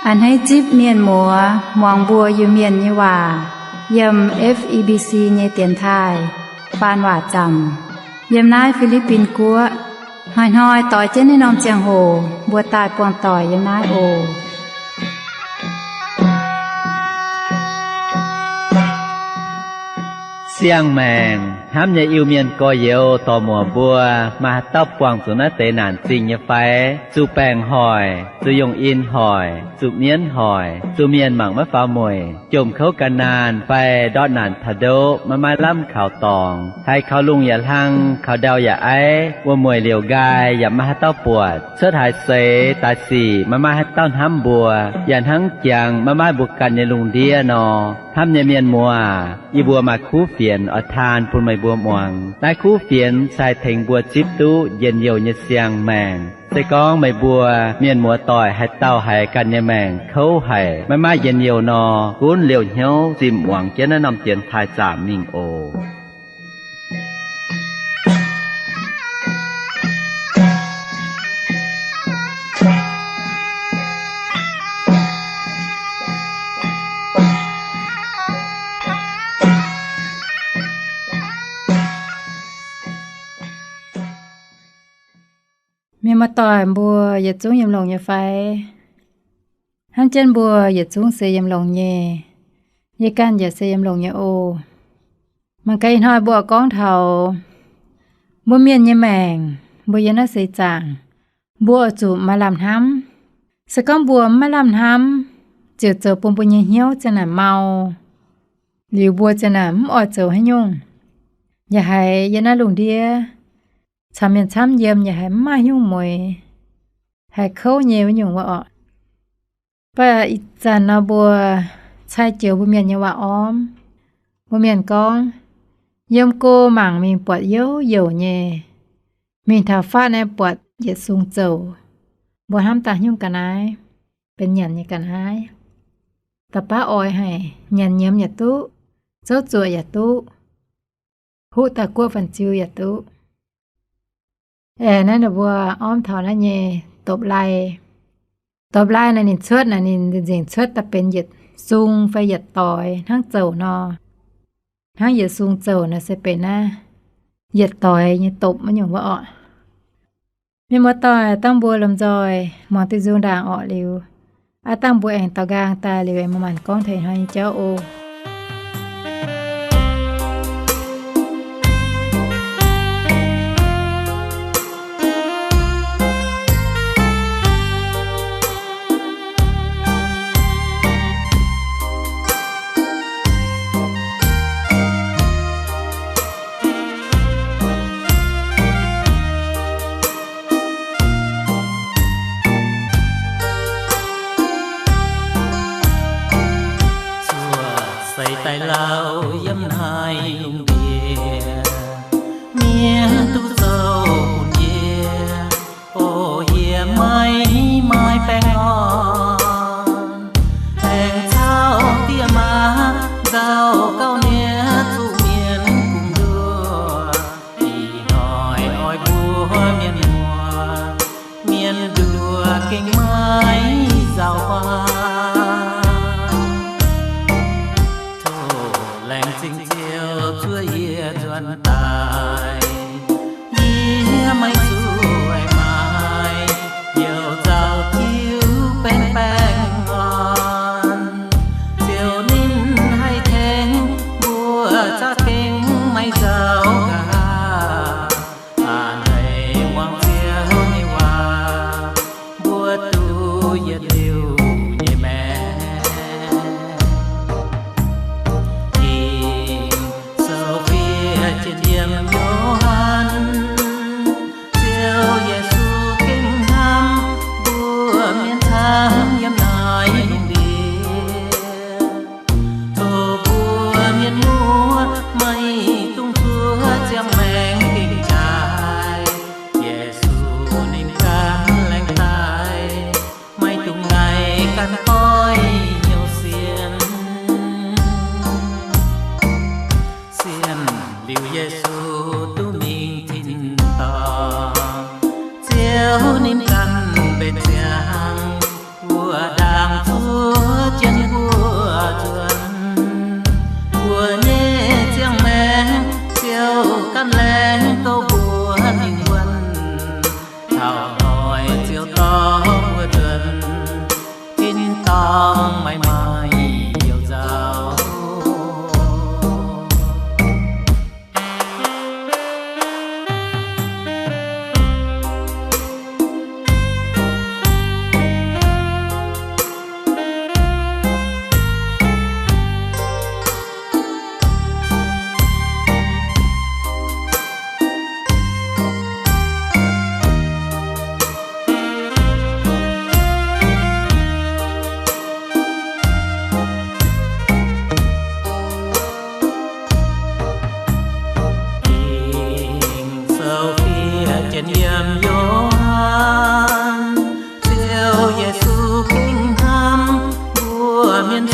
A'hneiv zipv mienh muoz muangx mbuo Iu-Mienh nyei waac yiem F E B C nyei dienx taaih faan waac zaamc yiem naaiv Fi^li^bin Guoqv. Hnoi-hnoi doix jienv naaiv norm ziangh hoc mbuo daaih buangh doic yiem naaiv oc. Siang-maengc hnamv nyei Iu-Mienh gorx-youz dorc-muoc mbuo, maaih haaix dauh buangh zuqc naaiv deix naanc zingh nyei fai? Zuqc baengc hoic, zuqc yungh in hoic, zuqc mienv hoic, zuqc mienh mangc maiv faaux mueic, jomc kouv gan naanh fai ndortv naanc taux ndoqv maiv maaih lamh kaux dorngx, haiz kaux lungh yaac hlang, kaux ndau yaac aiv, wuom-mueic liouc nqaai yaac maiv maaih haaix dauh buatc, cuotv haaix seix daaih sic maiv maaih haaix dauh hnamv mbuo, yaac hnangv jangx maiv maaih mbuo ganh nyei lungh ndiev nor. Hnamv nyei mienh muoz, yie mbuo maaih kuv fienx oix taan bun meih mbuo muangx. Naaiv kuv fienx se haih tengx mbuo zipv duqv njien-youh nyei siang-maengc. Se gorngv meih mbuo mienh muoz-doic haaix dauh haiz ganh nyei maengc kouv haic, maiv maaih njien-youh nor, gunv liouh hnyouv zimh muangx jienv naaiv norm dienx taaih zaamc mingh oc. Mienh muoz-doic mbuo yietc zungv yiem longx nyei fai? Hnamv jienv mbuo yietc zungv se yiem longx nyei. Yie ganh yaac se yiem longx nyei oc. Mangc gaax ih hnoi mbuo gorngv taux mbuo mienh nyei maengc, mbuo yiem naaiv seix zaangc, mbuo oix zuqc maaih lamh hnamv. Se gorngv mbuo mv maaih lamh hnamv, ziouc zoux bun mbuo nyei hnyouv ziang naaic mau, liuz mbuo ziang naaic mv oix zoux haaix nyungc. Yaac haiz yiem naaiv lungh ndiev caux mienh camv yiem yaac haiz mv maaih haaix nyungc mueix, haiz kouv nyei wuov nyungc wuov orqc. Mv baac ih zanc nor mbuo cai joux mbuo mienh nyei waac-ormv. Mbuo mienh gorngv, yiem go mangc mingh buatc youc youc nyei, mingh taux faatv naaiv buatc yietc sung zouc. Mbuo hnamv daaih nyungc ga'naaiv, benx nyanc nyei ga'naaiv. Da'baav oix haic, nyanc nyiemz yaac duqv, zouv zuoqc yaac duqv, huqv daaih guoqv fan-ziu yaac duqv. Aengx naaiv ninh mbuo ormv taux naaiv nyei dopc-lai. Dopc-lai naaic ninh cuotv naaic ninh nzengc cuotv daaih benx yietc sung fai yietc doix hnangv zouc nor. Hnangv yietc sung zouc naaic se benx naaiv yietc doix nyei dopc wuov nyungc wuov orqc. Mienh muoz-doic, dangh mbuo lomh nzoih muangx diuh nzung ndaangc orqc liuz, aav dangh mbuo aengx daux nqaang daaih liuz aengx maaih maanc gorngv taux ih hnoi nyei jauv oc. Zuoqc seix daaih lauh yiem naaiv lungh ndiev, mienh duqv zoux bun yie, o, yie maiv maaih baengh orn, aengx caux diex maa nzauh gauh nie zuqc mienh gux nduov. Ih hnoi oix mbuo mienh muoz, mienh nduov gengh maiv nzauh huaav. Tov laengz zingh Ziouv zuov yie nzuonx daaih, yie maiv zuqc maaiz youc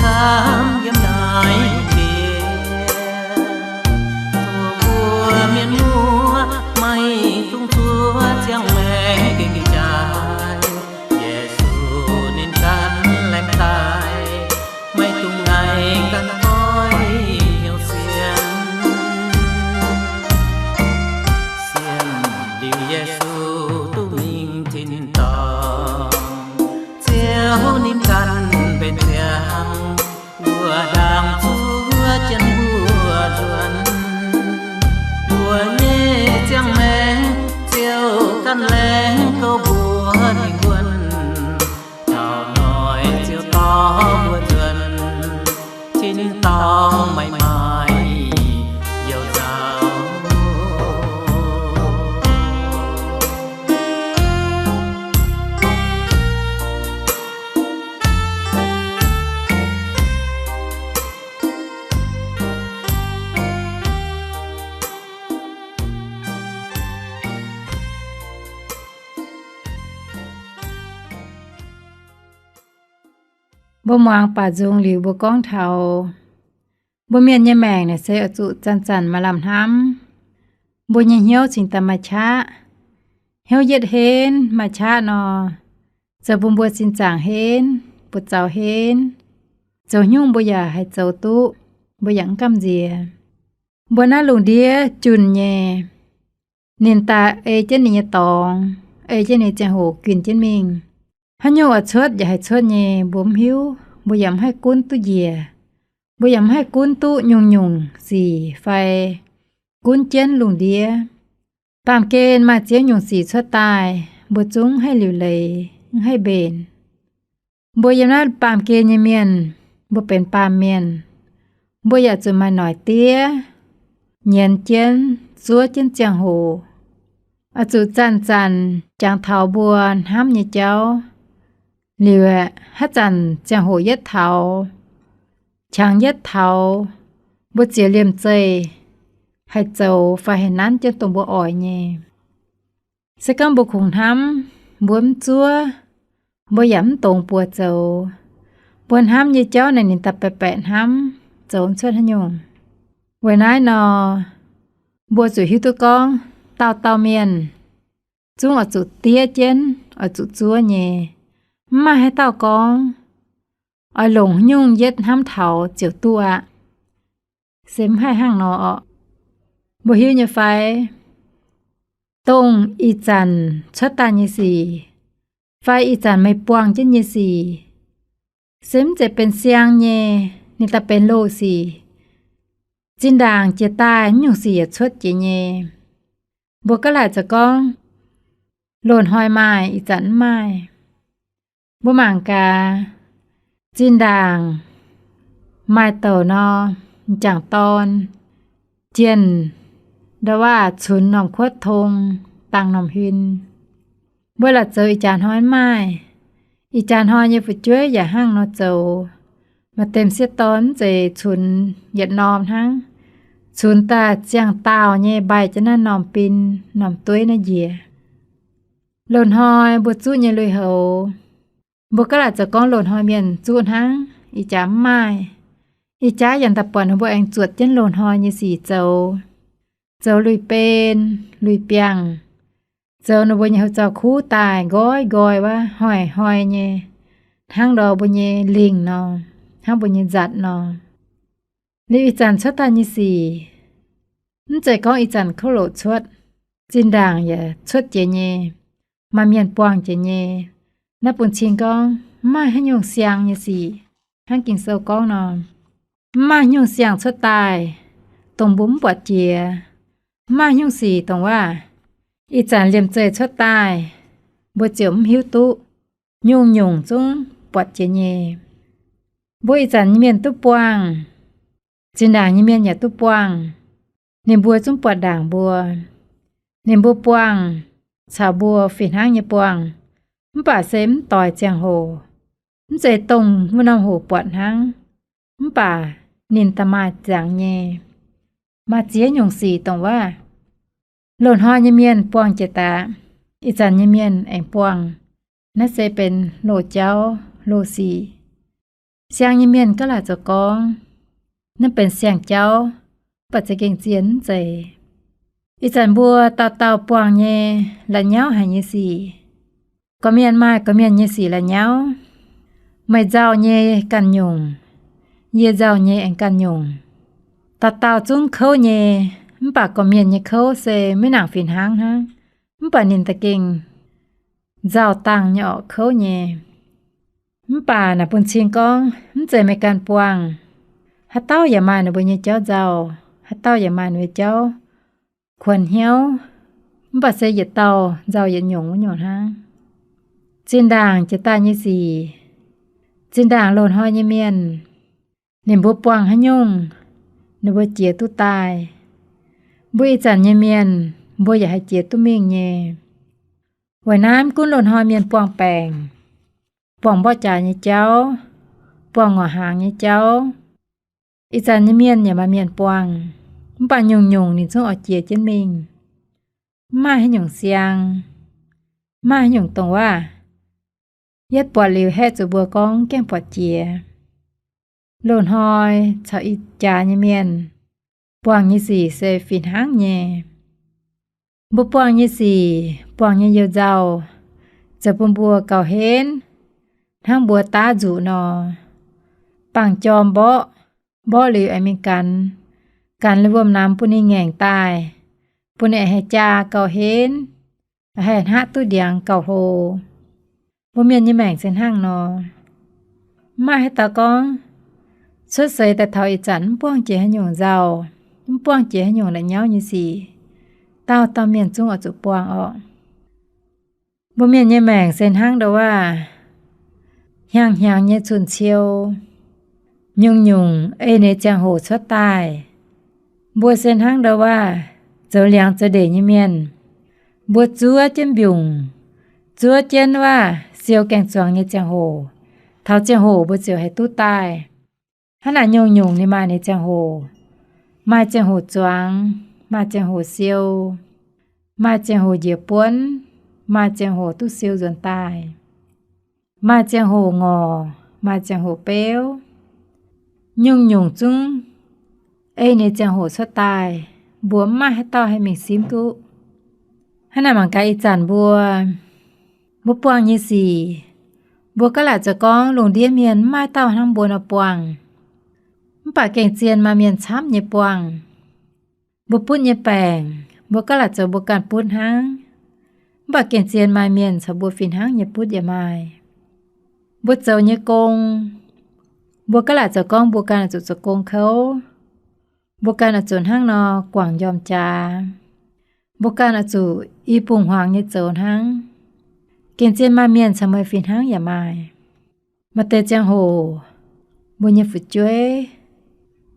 camv yiem naaiv lungh ndiev. Tov mbuo mienh muoz maiv dungx zuov ziangh maengc gengh jaaix. Yesu ninh ganh laengz daaih, maiv dungx naaiv ganh doix hnyouv sienx. Sienx liuz Yesu duqv mingh tin-dorngh, Ziouv ninh ganh mbenc ziangx, mbuo ndaangc zuov jienv mbuo nzuonx. Mbuo nyei ziangh maengc Ziouv ganh laengz kouv mbuo mingh wuonv. Taux noic Ziouv dorh mbuo nzuonx, tin-dorngh maiv maaih youh nzauh. Mbuo muangx baac nzung liuz mbuo gorngv taux mbuo mienh nyei maengc naaic se oix zuqc zanc-zanc maaih lamh hnamv. Mbuo nyei hnyouv cingx daaih maaih qaqv. Hnyouv yietv henv maaih qaqv nor, zoux bun mbuo sin zaangc henv, buoz-zaux henv. Zoux haaix nyungc mbuo yaac haih zoux duqv, mbuo yaac mv gamh nziex. Mbuo naaiv lungh ndiev junh nyei, ninh daaih ei jienv ninh nyei dorngx, ei jienv ninh ziangh hoc gunv jienv mingh. Haaix nyungc oix cuotv yaac haih cuotv nyei, mbuo mv hiuv, mbuo yaac mv haih gunv duqv njiec. Mbuo yaac mv haih gunv duqv nyungc-nyungc sic fai gunv jienv lungh ndiev. Baamh gen maaih ziex nyungc sic cuotv daaih, mbuo zungv mv haih liuc leiz, mv haih mbenc. Mbuo yiem naaiv baamh gen nyei mienh, mbuo benx baamh mienh, mbuo yaac zuqc maaih noic diev nyienz jienv, zuov jienv ziangh hoc. Oix zuqc zanc-zanc jangx taux mbuo hnamv nyei jauv. Liuz aeqv, haaix zanc ziangh hoc yietv taux, qangx yietv taux, mbuo ziouc liemh zeih haih zoux fai haih nanv jienv dongh mbuo oix nyei. Se gorngv mbuo kungx hnamv, mbuo mv zuov, mbuo yaac mv dongz buoz zoux. Mbuo hnamv nyei jauv naaic ninh daaih baeqc baeqc hnamv, zoux mv cuotv haaix nyungc. Weic naaiv nor, mbuo zuqc hiuv duqv gorngv dauh dauh mienh zungv oix zuqc diev jienv, oix zuqc zuov nyei. Mv maaih haaix dauh gorngv oix longc haaix nyungc yietv hnamv taux ziouc duqv aqv. Se mv haih hnangv nor orqc. Mbuo hiuv nyei fai? Dongh ih zanc cuotv daaih nyei sic, fai ih zanc meih buangh jienv nyei sic, se mv zeiz benx siang nyei, ninh daaih benx loz sic. Zinh ndaangc jiex daaih mv nyungc sic yaac cuotv jiex nyei. Mbuo gaav laaic zoux gorngv loz-hnoi maaih, ih zanc mv maaih. Mbuo mangc gaax, zinh ndaangc maaih douc nor, m'jangc dorn jienh nda'waav cunx norm kuotv tong, dangh norm huin. Mbuo laaic zoux ih jaax hnoi mv maaih. Ih jaax hnoi nyei fu'jueiv yaac hnangv nor zoux. Maaih deix m'sieqv dorn mv zeiz cunx yietc norm hnangv, cunx daaih ziangh daauh nyei mbaih jienv naaiv norm bin, norm dueiv naaiv njiec. Loz-hnoi mbuo zuqv nyei lui-houx, mbuo gaav laaic zoux gorngv loz-hnoi mienh zuqv hnangv, ih jaax mv maaih. Ih jaax yaac daaih buatc ninh mbuo aengx zuotc jienv loz-hnoi nyei sic zoux, zoux lui-ben, lui-biangh, zoux ninh mbuo nyei houv zaux kuv daaih nqoi nqoi wuov, hnoi-hnoi nyei, hnangv ndor mbuo nyei lingh nor, hnangv mbuo nyei nzatc nor. Liuz ih zanc cuotv daaih nyei sic, mv zeiz gorngv ih zanc kouv loc cuotv, zinh ndaangc yaac cuotv jiex nyei, maaih mienh buangh jiex nyei. Naaiv bun cing gorngv mv maaih haaix nyungc siang nyei sic, hnangv Ging-Sou gorngv nor, mv maaih haaix nyungc siang cuotv daaih dongh mbuo mv buatc jiex. Mv maaih haaix nyungc sic dongh waac ih zanc liemh zeih cuotv daaih, mbuo ziouc mv hiuv duqv, nyungc-nyungc zungv buatc jiex nyei. Mbuo ih zanc nyei mienh duqv buangh, zinh ndaangc nyei mienh yaac duqv buangh. Ninh mbuo zungv buatc ndaangc mbuo. Ninh mbuo buangh caux mbuo fih hnangv nyei buangh, mv baac se mv doix ziangh hoc. Mv zeiz dongh wuov norm hoc buatc hnangv, mv baac ninh da'maaih ziangx nyei. Maaih ziex nyungc sic dongh waac loz-hnoi nyei mienh buangh jiex daaih, ih zanc nyei mienh aengx buangh. Naaiv se benx loz-jauv loz-sic. Siang nyei mienh gaav laaic zoux gorngv, naaiv benx siang-jauv, mv baac za'gengh zien mv zeiz. Ih zanc mbuo dauh dauh buangh nyei la'nyauv haic nyei sic, gorqv-mienh maaih gorqv-mienh nyei sic la'nyauv. Meih nzauh nyei ganh nyungc, yie nzauh nyei aengx ganh nyungc. Dauh dauh zungv kouv nyei, mv baac gorqv-mienh nyei kouv se maiv nangc fih hnangv hnangv, mv baac ninh da'gengh nzauh dangh nyei orqc, kouv nyei. Mv baac naaic bun cing gorngv mv zeiz meih ganh buangh. Haaix dauh yaac maaih ninh mbuo nyei jauv nzauh, haaix dauh yaac maaih ninh mbuo jauv kuonx hnyouv, mv baac se yietc dauh nzauh yietc nyungc wuov nyungc hnangv. Zinh ndaangc jiex daaih nyei sic, zinh ndaangc loz-hnoi nyei mienh, ninh mbuo buangh haaix nyungc, ninh mbuo jiex duqv daaih. Mbuo ih zanc nyei mienh, mbuo yaac haih jiex duqv mingh nyei. Weic naaiv mv gunv loz-hnoi mienh buangh baengc, buangh mborqv jaax nyei jauv, buangh ngorc hnaangx nyei jauv, ih zanc nyei mienh yaac maaih mienh buangh, mv baac nyungc-nyungc ninh zungv oix jiex jienv mingh. Mv maaih haaix nyungc siang, mv maaih haaix nyungc dongh waac, yietv buatc liuz haeqv zuqc mbuo gorngv gaengh buatc jiex. Loz-hnoi caux ih jaax nyei mienh buangh nyei sic se fih hnangv nyei. Mbuo buangh nyei sic, buangh nyei you-nzauh, zoux bun mbuo gauh henv hnangv mbuo daav nzuqc nor. Bangc jorm mborqv, mborqv liuz aengx mingh ganx, ganx liuz wuom-namx bun ninh ngaengc daaih, bun ninh haih jaa gauh henv, haih hnaqv duqv ndiangx gauh hlo. Mbuo mienh nyei maengc se hnangv nor. Mv maaih haaix dauh gorngv cuotv seix daaih taux ih zanc mv buangh jiex haaix nyungc nzauh, mv buangh jiex haaix nyungc la'nyauv nyei sic, dauh dauh mienh zungv oix zuqc buangh orqc. Mbuo mienh nyei maengc se hnangv ndou waac, hnyangx-hnyangx nyei cun-ciou, nyungc-nyungc ei ninh nyei ziangh hoc cuotv daaih. Mbuo se hnangv ndou waac, zoux liangx zoux ndeic nyei mienh. Mbuo zuov jienv mbiungc, zuov jienv waac siou gaeng-zuangx nyei ziangh hoc, taux ziangh hoc mbuo ziouc haih duqv daaih. Hnangv naaic nyungc-nyungc ninh maaih ninh ziangh hoc. Maaih ziangh hoc zuangx, maaih ziangh hoc siou, maaih ziangh hoc njiec buonv, maaih ziangh hoc duqv siou nzuonx daaih, maaih ziangh hoc ngorc, maaih ziangh hoc beuv. Nyungc-nyungc zungv ei ninh nyei ziangh hoc cuotv daaih. Mbuo mv maaih haaix dauh haih mingh simv duqv. Hnangv naaic mangc gaax ih zanc mbuo, mbuo buangh nyei sic, mbuo gaav laaic zoux gorngv lungh ndiev mienh mv maaih dauh hnangv mbuo nor buangh. Mv baac gengh zien maaih mienh camv nyei buangh. Mbuo butv nyei baengc, mbuo gaav laaic zoux mbuo ganh butv hnangv. Mv baac gengh zien maaih mienh caux mbuo fih hnangv nyei butv yaac maaih. Mbuo zoux nyei gong, mbuo gaav laaic zoux gorngv mbuo ganh oix zuqc zoux gong kouv. Mbuo ganh oix zuqc hnangv nor guangc njormh jaax. Mbuo ganh oix zuqc i bungx-hmuangx nyei zoux hnangv. Gengh zien maaih mienh caux meih fih hnangv yaac maaih. Maaih deix ziangh hoc mbuo nyei fu'jueiv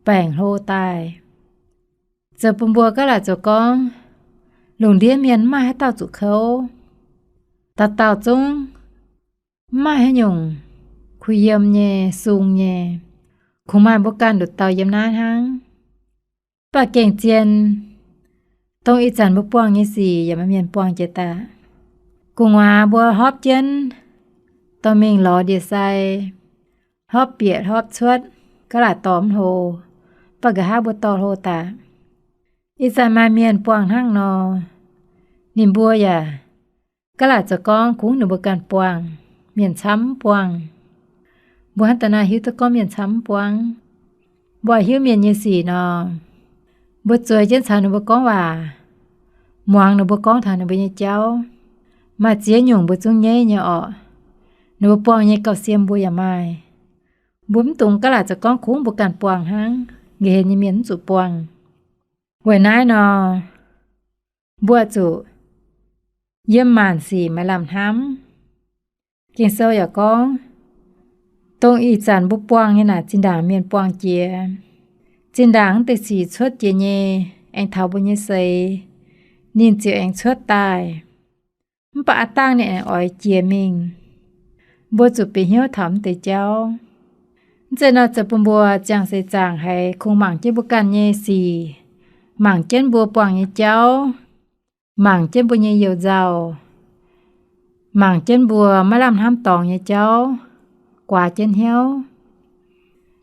baengc hlo daaih, zoux bun mbuo gaav laaic zoux gorngv lungh ndiev mienh mv maaih haaix dauh zuqc kouv. Dauh dauh zungv mv maaih haaix nyungc kuh yiem nyei, sung nyei. Kungx maaih mbuo ganh nduqc dauh yiem naaiv hnangv. Mv baac gengh zien, dongh ih zanc mbuo buangh nyei sic yaac maaih mienh buangh jiex daaih. Gu'nguaaz mbuo hopv jienv dorh mingh lorz ndie-sai, hopv bieqc hopv cuotv, gaav laaic dorh mv hlo, mv baac nqa'haav mbuo dorh hlo daaih. Ih zanc maaih mienh buangh hnangv nor, ninh mbuo yaac gaav laaic zoux gorngv kungx ninh mbuo ganh buangh, mienh camv mv buangh. Mbuo hnangv daaih naaiv hiuv duqv gorngv mienh camv mv buangv. Mbuo hiuv mienh nyei sic nor, mbuo zueiz jienv caux ninh mbuo gorngv waac, muangx ninh mbuo gorngv taux ninh mbuo nyei jauv. Maaih ziex nyungc mbuo zungv nyeiv nyei orqc. Ninh mbuo buangh nyei gauh siem mbuo yaac maaih. Mbuo mv dungx gaav laaic zoux gorngv kungx mbuo ganh buangh hnangv, nqa'haav nyei mienh mv zuqc buangh. Weic naaiv nor, mbuo zuqc yiem maanc sic maaih lamh hnamv. Ging-Sou yaac gorngv, dongh ih zanc mbuo buangh nyei naaic zinh ndaangc mienh buangh jiex. Zinh ndaangc wuov deix sic cuotv jiex nyei, aengx taux mbuo nyei seix, ninh ziouc aengx cuotv daaih. Mv baac aav dangh ninh aengx oix jiex mingh. Mbuo zuqc bieqc hnyouv taux wuov deix jauv. Mv zeiz nor zoux bun mbuo ziangh seix zaangc haiz kungx mangc jienv mbuo ganh nyei sic, mangc jienv mbuo buangh nyei jauv, mangc jienv mbuo nyei you-nzauh, mangc jienv mbuo maiv lamh hnamv dorngx nyei jauv, guaax jienv hnyouv.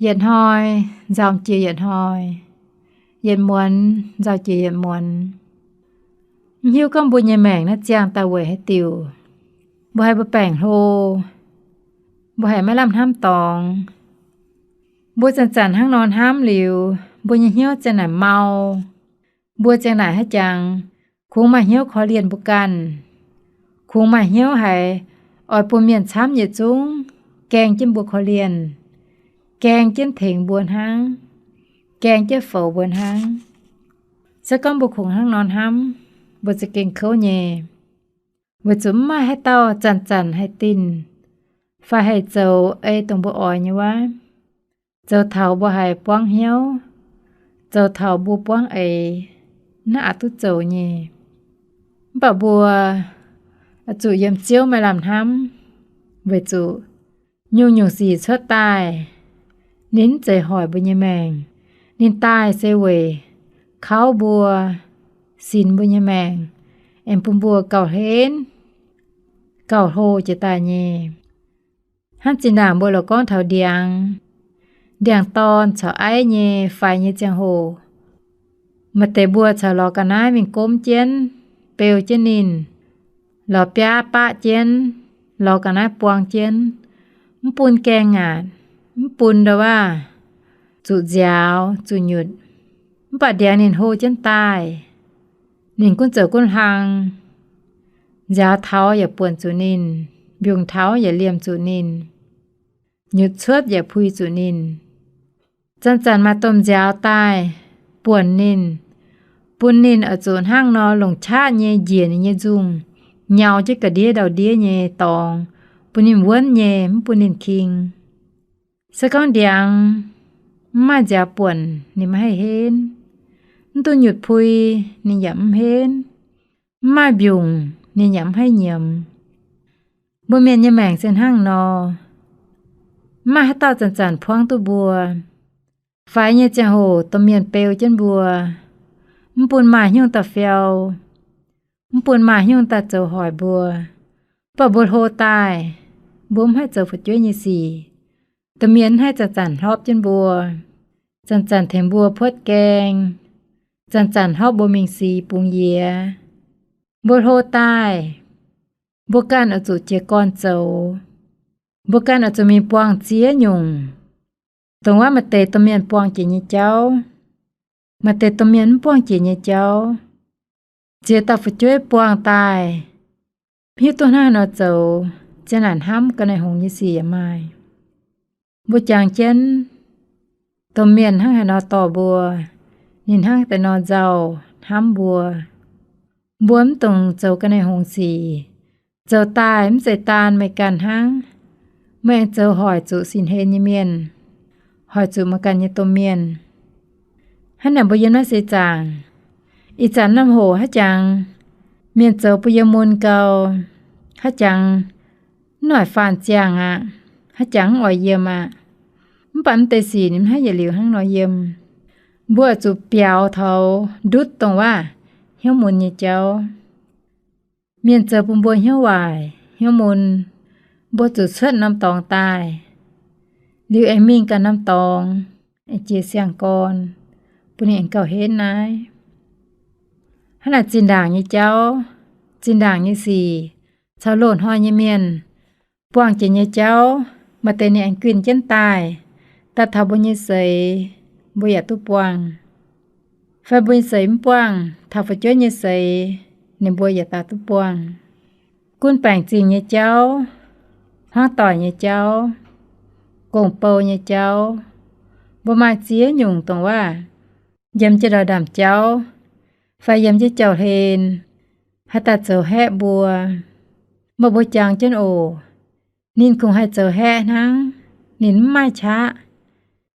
Yietc hnoi nzauh jiex yietc hnoi, yietc muonz nzauh jiex yietc muonz. Mv hiuv gorngv mbuo nyei maengc naaiv ziangh daaih weic haaix diuc, mbuo haiz mbuo baengc hlo, mbuo haiz maiv lamh hnamv dorngx. Mbuo zanc-zanc hnangv nor hnamv liuz, mbuo nyei hnyouv ziang naaic mau, mbuo ziang naaic haaix jangx kungx maaih hnyouv korv-lienh mbuo ganh, kungx maaih hnyouv haiz oix bun mienh camv yietc zungv gaeng jienv mbuo korv-lienh, gaeng jienv tengx mbuo hnangv, gaeng jienv foux mbuo hnangv. Se gorngv mbuo kungx hnangv nor hnamv, mbuo za'gengh kouv nyei, weic zuqc mv maaih haaix dauh zanc-zanc haih dinh fai haih zoux ei dongh mbuo oix nyei wuov. Zoux taux mbuo haiz buangv hnyouv, zoux taux mbuo buangv eix, naaiv aqc duqv zoux nyei. Mv baac mbuo zuqc yiem Ziouv maaih lamh hnamv, weic zuqc nyungc-nyungc sic cuotv daaih, ninh mv zeiz hoic mbuo nyei maengc. Ninh daaih se weic kauv mbuo, sinx mbuo nyei maengc, aengx bun mbuo gauh henv, gauh hlo jiex daaih nyei. Hnangv zinh ndaangc mbuo lorz gorngv taux ndiangx, ndiangx-dorn caux aiv nyei faix nyei ziangh hoc, maaih deix mbuo caux lorz ga'naaiv mingh gomv jienv, beu jienv ninh, lorz biaav baqv jienv, lorz ga'naaiv buang jienv, mv bun gaengh ngaatc, mv bun ndau waav, zuqc nziaaux zuqc nyutc. Mv baac ndiangx ninh hlo jienv daaih, ninh gunv zoux gunv hlang, nziaaux taux yaac buonc zuqc ninh, mbiungc taux yaac liemh zuqc ninh, nyutc cuotv yaac pui zuqc ninh. Zanc-zanc maaih domh nziaaux daaih buonc ninh, bun ninh oix zuqc hnangv nor longc qaqv nyei njiec ninh nyei nzungh, nyaux jienv ga'ndiev ndau-ndiev nyei dorngx, bun ninh wuonv nyei, mv bun ninh king. Se gorngv ndiangx mv maaih nziaaux buonc, ninh maiv haih henv. Mv duqv nyutc pui, ninh yaac mv henv. Mv maaih mbiungc, ninh yaac mv haih nyiemz. Mbuo mienh nyei maengc se hnangv nor. Mv maaih haaix dauh zanc-zanc puangv duqv mbuo. Faix nyei ziangh hoc domh mienh beu jienv mbuo, mv bun maaih haaix nyungc daaih fiou, mv bun maaih haaix nyungc daaih zoux hoic mbuo. Mv baac mbuo hlo daaih, mbuo mv haih zoux fu'jueiv nyei sic, domh mienh mv haih zanc-zanc hlopv jienv mbuo, zanc-zanc tengx mbuo puotv gaeng, zanc-zanc hlopv mbuo mingh sic bungx yiez. Mbuo hlo daaih, mbuo ganh oix zuqc jiez gorn zoux. Mbuo ganh oix zuqc mingh buangh ziex nyungc, dongh wuov maaih deix domh mienh buangh jiex nyei jauv, maaih deix domh mienh mv buangh jiex nyei jauv. Ziex dauh fu'jueiv buangh daaih, mv hiuv duqv hnangv haaix nor zoux, ziang naaic hnamv ga'naaiv hngongx nyei sic yaac maaih. Mbuo jangx jienv domh mienh hnangv haaix nor dorh mbuo, ninh hnangv deix nor nzauh hnamv mbuo. Mbuo mv dungx zoux ga'naaiv hngongx sic. Zoux daaih mv zeiz daan meih ganh hnangv, meih aengx zoux hoic zuqc sin-hlen nyei mienh, hoic zuqc meih ganh nyei domh mienh. Hnangv naaic mbuo yiem naaiv seix zaangc, ih zanc norm hoc haaix jangx mienh zoux bun yiem mun gau, haaix jangx mv noic faanh ziangh aqv, haaix jangx mv oix yiem aqv. Mv baac mv deix sic ninh mv haih yietc liuz hnangv nor yiem. Mbuo zuqc biaux taux ndutv dongh waav hnyouv mun nyei jauv. Mienh zoux bun mbuo hnyouv waaic, hnyouv mun, mbuo zuqc cuotv norm dorngx daaih, liuz aengx mingh ganh norm dorngx, aengx jiex siang-gorn, bun ninh aengx gauh henv naaiv. Hnangv naaic zinh ndaangc nyei jauv, zinh ndaangc nyei sic, caux loz-hnoi nyei mienh buangh jiex nyei jauv, maaih deix ninh aengx guinh jienv daaih, daaih taux mbuo nyei seix, mbuo yaac duqv buangh. Fai mbuo nyei seix mv buangh, taux fu'jueiv nyei seix, ninh mbuo yaac daaih duqv buangh. Gunv baengc zingh nyei jauv, hmuangv doic nyei jauv, gong-bou nyei jauv, mbuo maaih ziex nyungc dongh waav, yiem jienv ndau-ndaamv jauv, fai yiem jienv jauv-hlen, haih daaih zoux haeqv mbuo. Meih mbuo jangx jienv oc. Ninh kungx haih zoux haeqv hnangv. Ninh mv maaih qaqv.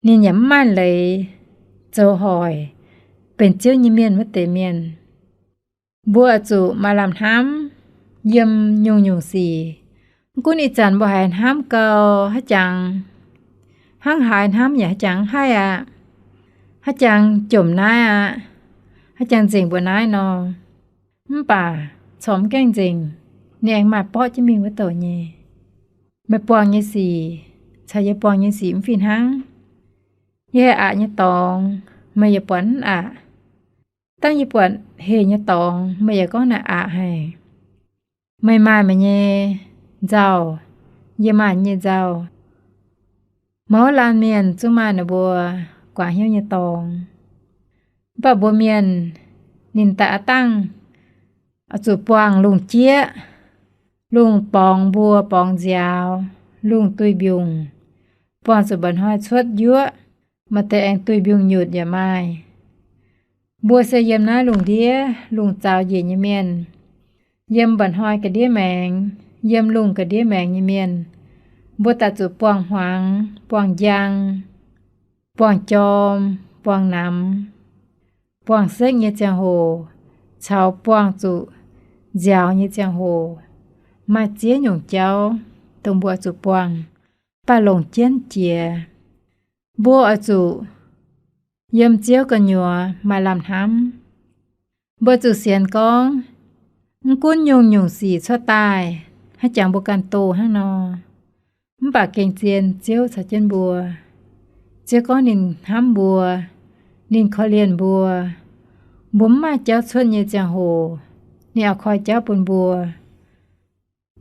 Ninh yaac mv maaih leiz zoux hoic benx Ziouv nyei mienh wuov deix mienh. Mbuo zuqc maaih lamh hnamv yiem nyungc-nyungc sic. Mv gunv ih zanc mbuo haiz hnamv gau, haaix jangx hnangv haaix hnamv yaac haaix jangx mv haih aqv. Haaix jangx jomc naaiv aqv. Haaix jangx nzengc mbuo naaiv nor. Mv baac corc mv gaengh nzengc, ninh aengx maaih borqv jienv mingh wuov douc nyei. Meih buangh nyei sic caux yie buangh nyei sic mv fih hnangv. Yie haih aqc nyei dorngx, meih yaac buatc mv aqc. Dangh yie buatc heh nyei dorngx, meih yaac gorngv naaic aqc haic. Meih maaih meih nyei nzauh, yie maaih nyei nzauh. Mouz laanh mienh zungv maaih ninh mbuo guaax hnyouv nyei dorngx. Mv baac mbuo mienh ninh daaih aqv dangh oix zuqc buangh lungh jieqv, lungh borngz mbuo borngz nziaaux, lungh duih mbiungc, buangh zuqc mba'hnoi cuotv yuoqv, maaih deix aengx duih mbiungc nyutc yaac maaih. Mbuo se yiem naaiv lungh ndiev lungh zaux njiec nyei mienh, yiem mba'hnoi ga'ndiev maengx, yiem lungh ga'ndiev maengx nyei mienh. Mbuo daaih zuqc buangh hmuangx, buangh njang, buangh jorm, buangh namx, buangh sekv nyei ziangh hoc, caux buangh zuqc nziaaux nyei ziangh hoc. Maaih ziex nyungc jauv dongh mbuo oix zuqc buangh, mv baac longc jienv jiex. Mbuo oix zuqc yiem Ziouv gu'nyuoz maaih lamh hnamv. Mbuo zuqc sienx gorngv, mv gunv nyungc-nyungc sic cuotv daaih, haaix jangx mbuo ganh doh hnangv nor, mv baac gengh zien Ziouv caux jienv mbuo. Ziouv gorngv ninh hnamv mbuo, ninh korv-lienh mbuo. Mbuo mv maaih jauv cuotv nyei ziangh hoc, ninh oix koi jauv bun mbuo.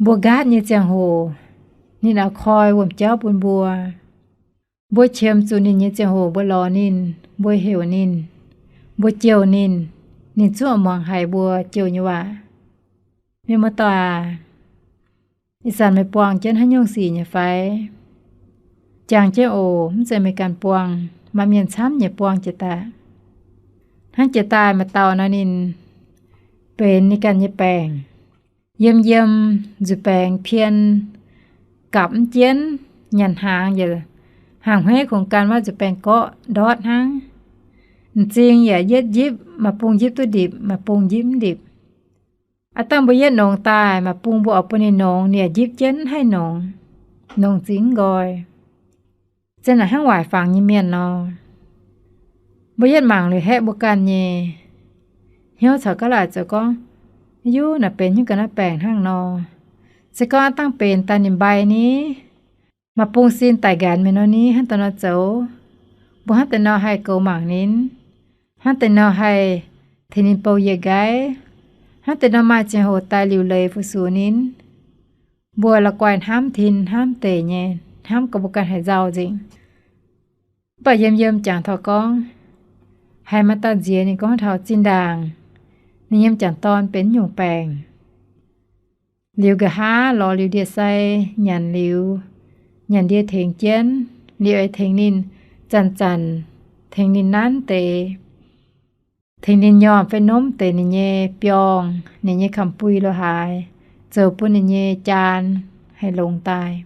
Mbuo nqaatv nyei ziangh hoc, ninh oix koi wuom-jauv bun mbuo. Mbuo qiemx zuqc ninh nyei ziangh hoc mbuo lorz ninh, mbuo heuc ninh, mbuo jouh ninh, ninh zungv muangx haiz mbuo jouh nyei waac. Mienh muoz-doic aac, ih zanc meih buangh jienv haaix nyungc sic nyei fai? Jangx jienv oc. Mv zeiz meih ganh buangh, maaih mienh camv nyei buangh jiex daaih. Hnangv jiex daaih maaih dauh nor, ninh benx ninh ganh nyei baengc. Yiem yiem nzuih baengx pien, gapv mv jienv, nyanc hnaangx yaac hnaangx hmeiv kungx gan maiv nzuih baengx gorqv ndortv hnangv. M'zing yaac yietv njipv, maaih bung njipv duqv ndipc, maaih bung njipv mv ndipc. Aav dangh mbuo yietv nongx daaih, maaih bung mbuo oix bun ninh nongx, ninh yaac njipv jienv mv haih nongx, nongx zingx mv nqoi. Zeiz naaic hnangv waaic fangx nyei mienh nor. Mbuo yietv mangc liuz haeqv mbuo ganh nyei hnyouv caux ga'laaic zoux gorngv, Yuv, naaic benx hnyouv ga'naaiv baengc hnangv nor. Se gorngv aav dangh benx daaih ninh mbai ni, maaih bung sin daic nqanx mingh nor ni, hnangv daaih nor zoux, mbuo hnangv deix nor haih goux mangc ninh, hnangv deix nor haih tengx ninh bou yie nqaiv, hnangv deix nor maaih ziangh hoc daaih liuc leiz fu-sux ninh. Mbuo la'guaih hnamv tin hnamv deic nyei, hnamv gorngv mbuo ganh haiz nzauh nzengc. Mv baac yiem yiem jangx taux gorngv, haiz maaih dauh nziex ninh gorngv taux zinh ndaangc ninh nyei m'jangc dorn benx nyungc baengc. Liuz nqa'haav lorz liuz ndie-sai nyanc liuz, nyanc ndie tengx jienv, liuz oix tengx ninh zanc-zanc, tengx ninh nanv deix, tengx ninh nyormh fei nomv deix ninh nyei biorngh, ninh nyei kamx-bui lo haaix, zoux bun ninh nyei jaan haih longx daaih.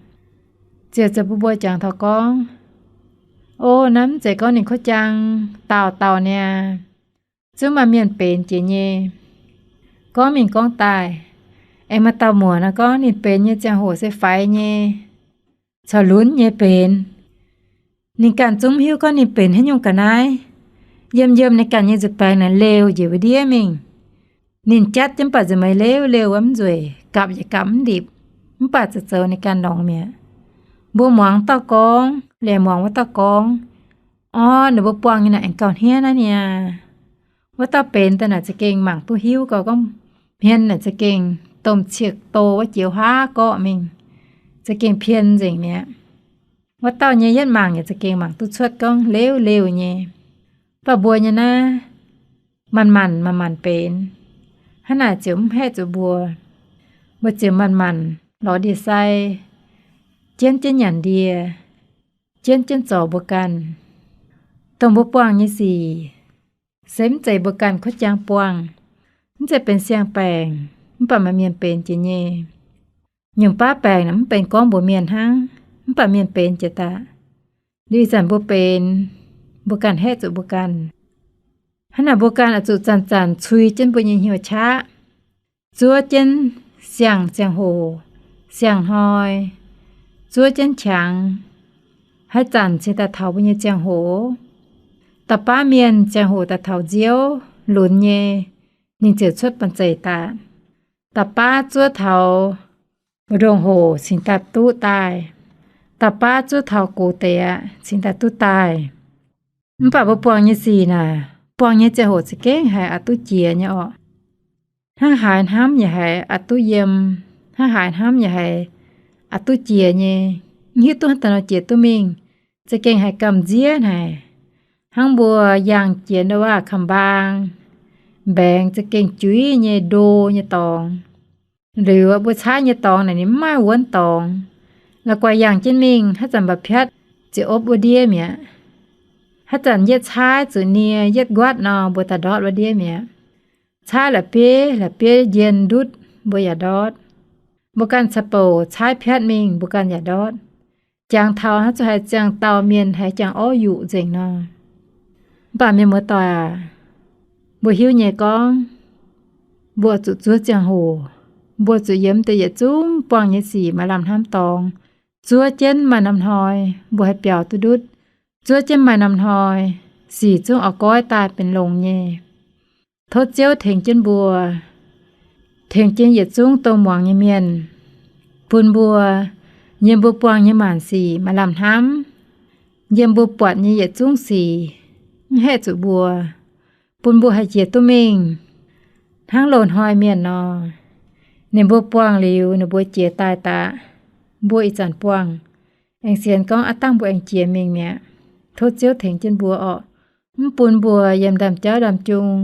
Ziouc zoux bun mbuo jangx taux gorngv, O, naaiv mv zeiz gorngv ninh kuv jaang dauh dauh niaa. Zungv maaih mienh benx jiex nyei. Gorngv mingh gorngv daaih, aengx maaih dauh muoc nor gorngv ninh benx nyei ziangh hoc se faix nyei, caux lunx nyei benx. Ninh ganh zungv hiuv gorngv ninh benx haaix nyungc ga'naaiv. Yiem yiem ninh ganh nyei nzuih baengx naaic leuh njiec wuov ndiev mingh. Ninh jatv jienv mv baac nzuih meih leuv leuh wuov mv nzueic, gapv yaac gapv mv ndipc, mv baac zoux zoux ninh ganh longx mi'aqv. Mbuo muangx dauh gorngv, liemh muangx wuov dauh gorngv, Orv, ninh mbuo buangh nyei naaic aengx gauh hniev naaiv niaa. Wuov dauh benx daaih naaic za'gengh mangc duqv hiuv gau gorngv hmien naaic za'gengh domh ciek do wuov jiex huaav gorqv mingh, za'gengh pien nzengc mi'aqv. Wuov dauh nyei yietv mangc yaac za'gengh mangc duqv cuotv gorngv leuv leuh nyei. Mv baac mbuo nyei naaiv manc-manc manc-manc benx. Hnangv naaic ziouc mv haeqv zuqc mbuo. Mbuo ziouc manc-manc lorz ndie-sai, jienv jienv nyanc ndie, jienv jienv zorc mbuo ganh. Dongh mbuo buangh nyei sic se mv zeiz mbuo ganh kuv jaang buangh, mv zeiz benx siang-baengc, mv baac maaih mienh benx jiex nyei. Nyungc baav baengc naaic mv benx gorngv mbuox mienh hnangv, mv baac mienh benx jiex daaih. Liuz ih zanc mbuo benx, mbuo ganh haeqv zuqc mbuo ganh. Hnangv naaic mbuo ganh oix zuqc zanc-zanc cui jienv mbuo nyei hnyouv qaqv, zuov jienv siang ziangh hoc, siang hnoi, zuov jienv qangx. Haaix zanc cingx daaih taux mbuo nyei ziangh hoc, da'baav mienh ziangh hoc daaih taux nziouv lunx nyei, ninh ziouc cuotv banh zeic daaih. Da'baav zuov taux mbu'ndongx hoc cingx daaih duqv daaih. Da'baav zuov taux gox deix aqv cingx daaih duqv daaih. Mv baac mbuo buangh nyei sic naaic, buangh nyei ziangh hoc za'gengh haiz oix duqv jiex nyei orqc. Hnangv haaix hnamv yaac haiz oix duqv yiem, hnangv haaix hnamv yaac haiz oix duqv jiex nyei. Mv hiuv duqv haaix dauh nor jiex duqv mingh, za'gengh haiz gamh nziev haic. Hnangv mbuo yangh jiex ndau waac kamx-mbaang, mbaengx za'gengh juiv nyei ndo nyei dorngx. Liuz mbuo caaiv nyei dorngx naaic ninh mv maaih wuonv dorngx. La'guaih yangh jienv mingh, haaix zanc mba'piatv ziouc opv wuov ndiev mi'aqv. Haaix zanc yietv caaiv zuqc nie yietv nquatv nor, mbuo daaih ndortv wuov ndiev mi'aqv. Caaiv la'bieiv la'bieiv njien ndutv, mbuo yaac ndortv. Mbuo ganh ca'bouc caaiv piatv mingh, mbuo ganh yaac ndortv. Jangx taux hnangv zuqc haiz ziangh dauh mienh haiz jangx orv yuqc nzengc nor. Mv baac mienh muoz-doic aac, mbuo hiuv nyei gorngv, mbuo zuqc zuov ziangh hoc, mbuo zuqc yiem deix yietc zungv buangh nyei sic maaih lamh hnamv dorngx, zuov jienv maaih norm hnoi mbuo haih biaux duqv ndutv, zuov jienv maaih norm hnoi sic zungv oix goiv daaih benx longx nyei. Tov Ziouv tengx jienv mbuo, tengx jienv yietc zungv dongh muangx nyei mienh, bun mbuo yiem mbuo buangh nyei maanc sic maaih lamh hnamv, yiem mbuo buatc nyei yietc zungv sic mv haeqv zuqc mbuo, bun mbuo haih jiex duqv mingh. Hnangv loz-hnoi mienh nor, ninh mbuo buangh liuz ninh mbuo jiex daaih daqc, mbuo ih zanc buangh aengx sienx gorngv aav dangh mbuo aengx jiex mingh mi'aqv. Tov Ziouv tengx jienv mbuo orqc, mv bun mbuo yiem ndaamv-jauv ndaamv-jung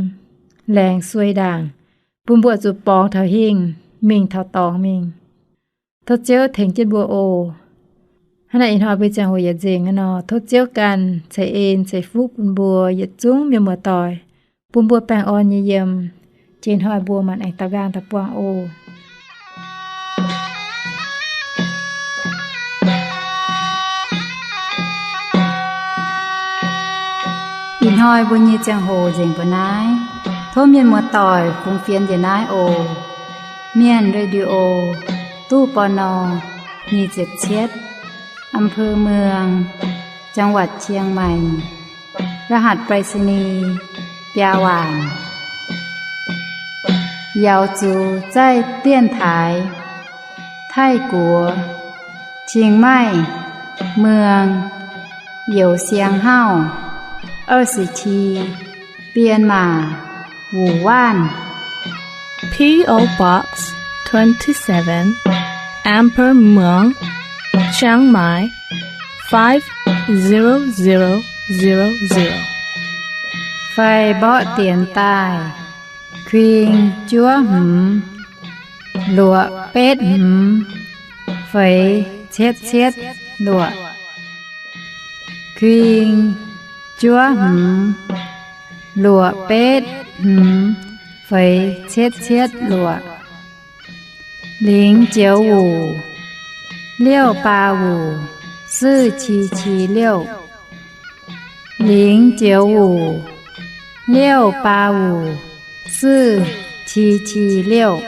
laengz suei ndaangc, bun mbuo zuqc borngz taux hingh, mingh taux dorngx mingh. Tov Ziouv tengx jienv mbuo oc. Hnangv naaic ih hnoi mbuo ziangh hoc yietc nzengc aqv nor, tov Ziouv ganh ceix en ceix fuqv bun mbuo yietc zungv mienh muoz-doic, bun mbuo baengh orn nyei yiem. Jiex hnoi mbuo maanc aengx daux nqaang daaih buangh oc. Ih hnoi mbuo nyei ziangh hoc nzengc mbuo naaiv. Tov mienh muoz-doic fungx fienx njiec naaiv oc. Mienh Radio, ตู้ ปณ. nyic ziepc cietv, อำเภอเมือง จังหวัดเชียงใหม่ รหัสไปรษณีย์ biaa waanc. Yaux zuqc zaih dienx taaix Taiv-Guoqv, Chiang Mai, Muang, Youz Siang Hauv, 二十七, Bienh Maac, Wuh Waanv. P O Box twenty-seven, Amber Muang, Chiang Mai, five zero zero zero zero. Fai mborqv dienx daaih, kuing juov hmz, luoqc betv hmz, feix cietv cietv luoqc. Kuing juov hmz, luoqc betv hmz, feix cietv cietv luoqc. 零九五, 六八五, 四七七六. 零九五, 六八五, 四七七六.